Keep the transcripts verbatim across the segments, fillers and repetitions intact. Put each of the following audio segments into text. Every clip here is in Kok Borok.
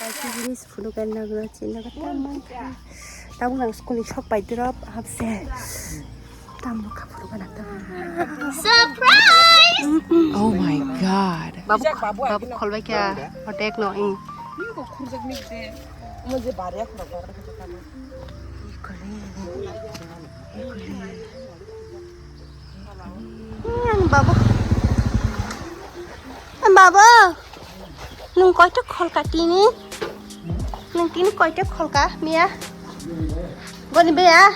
Kaisa jinis phunukna nangna chinna ka tamang kha. Tabuk nang school ni sok pai drop hapse. Tambo kha phunukna nang tamang. Surprise! Oh my God. Babu, babu kholbai kha hotek no ing. Ni ko khurjak ni je. Mo je bariya khurok bar kha tamo. Ikole. Ikole. Ang babu. Ang babu. Nung koito kholka tini? Nung tini koito kholka, Mia? Goni beya?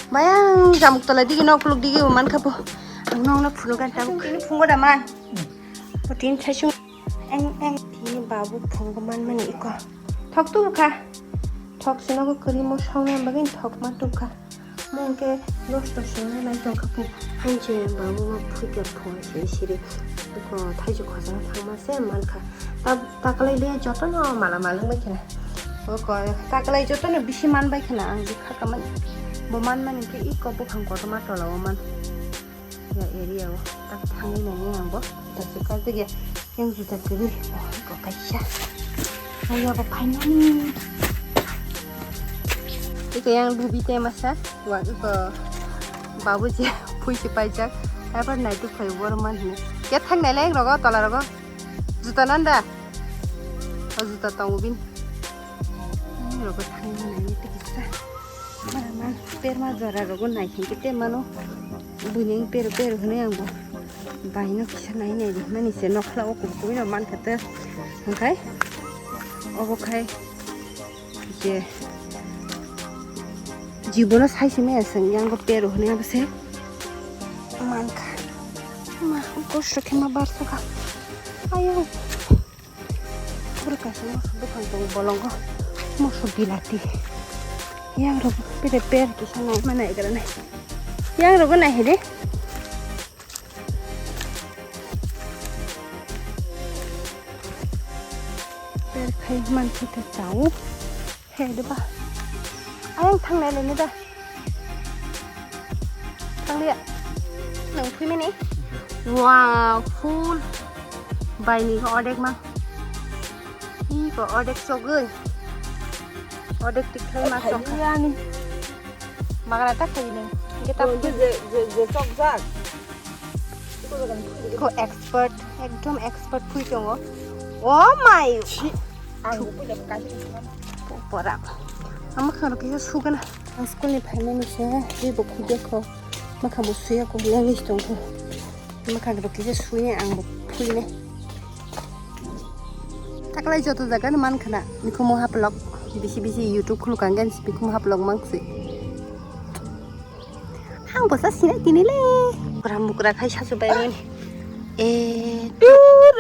Bayang jamuk tola digi nok puluk digi man khapo. Ang nong nok phunu gan tabuk tini phungo da man. Putin thaichung. Eng, eng, tini babu phungo man mani iko. Thok tu kha. Thok sino ko kari mo song na bagin thok ma tu kha. Mungke nosto swngnai nai tongkha pu. Hainse babu ma phuikha phone siri siri. Ko thaiju khojana thangma se mankha. Ta, takalai le jotono mala malung bai khana. O ko takalai jotono bisi man bai khana ang bikha kamani. Bo man mani khe iko buphang kotorma tola o man. Ya area o tak thangwi nani ang bo. Dak se kajak ya. Yang juta kwrwi. Oh, iko kaisa. Aya bo phainani. Iko yang lubi te masa. Wa iko babu je phui se paijak. Abar nai tu phai bor man hini. Ya thang nai leng rogo tola rogo. Juta nanda. O juta tongo bin. Ang rogo thang nai ni tikisa. Ma, ma, perma jora rogo nai khe te mano. Buini pero pero hwnwi ang bo baino kisa nai nai di mani se nokla o kubui no mankha te hwnkhe obo khai je jibono sai simi aswng yang bo pero hwnwi abo se mankha ma kosto khe ma bar saka ayo. Pura kaisa moso buphang tongo bolongo. Moso bilati. Yang rok pede per kisa nai ma nai gra nai. Yang rok nai hede. Per khai man khe ta chao. He de ba. Ayang thang nai le ne da. Thang liya. Nang phui mani. Wow, full. Bai ni ko odek ma. Ih, ko odek chogwi. Odek tikhlai ma chok. Ani. Magra ta khai ni. Kita je, je, je chok jak. Ko expert, ekdom expert phui tongo. Oh my. Ang pura. Ama khano kisa sugana. Ang school ni phaimani se, tei bo khugya kho. Makha bo suya kho, language tong kho. Makha bo kisa suya ang bo phuine. Taklai joto jaga ni man khana, bikhumu haplok, bisi bisi YouTube khuluk ang gen bikhumu haplok mangsi. Ang bo sa sinai tini le. Bukra mukra khai sasu bai mani. Eh, tur.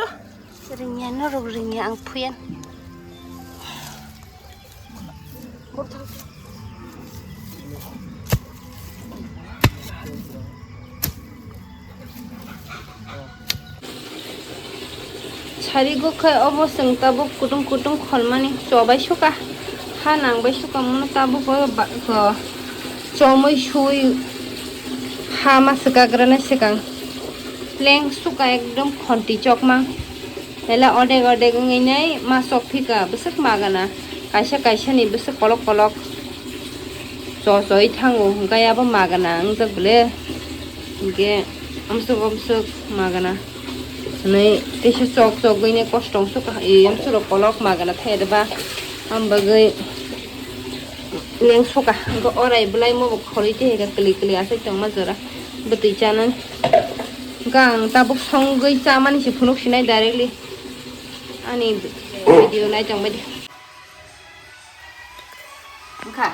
Ringya norok ringya ang phuyan. Sari gokhe obo chwng tabuk kutung kutung kholmani chobai suka ha nangbai suka mano tabuk o ba-, o chomui sui ha ma swkagrana swkang pleng suka ekdom khonti chokma. Ela odek odek wngwi nai ma chok phika bwswk magana, kaisa kaisa ni bwswk kolok kolok chochoi thango, hwnkhe abo magana wngjak bwle, hwnkhe amswk amswk magana hwnwi teisa chok chok gwi nai kosto wngswk, amswk rok kolok magana thai da ba, am bagwi leng soka, hwnkhe orai bwlai mo bo khorwi tei kwlwi kwlwi aswk tongma jora bwtwi chanani. Hwnkhe ang tabuk songwi chamani se phunuk sinai directly ani video nai tongbai di. Wngkha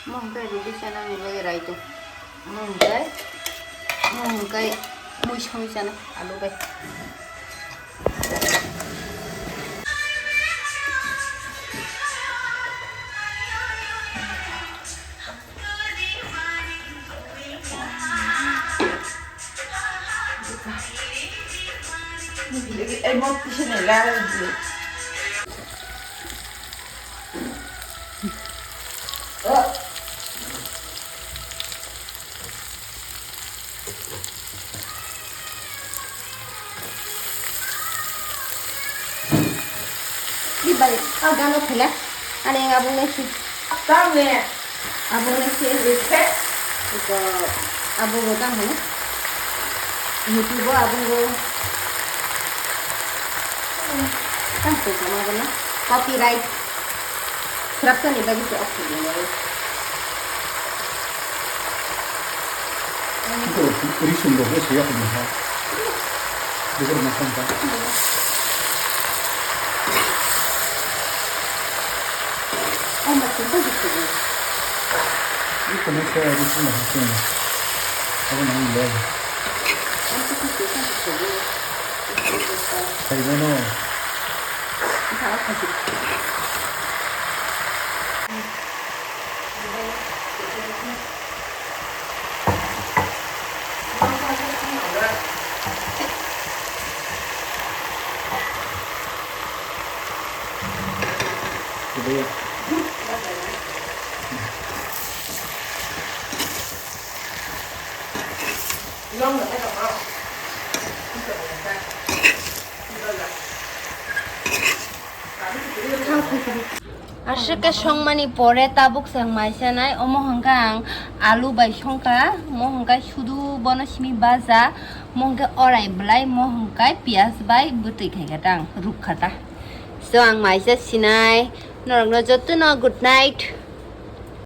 mo hwnkhe rudi chanani bagwi raitong. Mo hwnkhe, mo hwnkhe mui songwi chana alu bai. Bai, ah, gano khela. Ani abung nai si. Abung nai si. Iko abung go tang hano. YouTube o abung go. Tang ko kama gana. Copyright. Srapsa ni bagi se off ni. Ito, ito, ito, ito, ito, ito, ito, ito, Bigor masam ta. Oh, mas kita gitu. Ini penuh ke di sini masih. Aku nang le. Kamu tuh kita gitu. Kayak mana? Entah apa sih. Aswk khe songmani pore tabuk se ang mai sanai, omo hwnkhe ang alu bai songkha, omo hwnkhe sudu bono simi baja, omo hwnkhe orai belai, omo hwnkhe piyaj bai bwtwi khaikha ta ang rukha ta. So ang mai sa sinai, norokno jotono good night.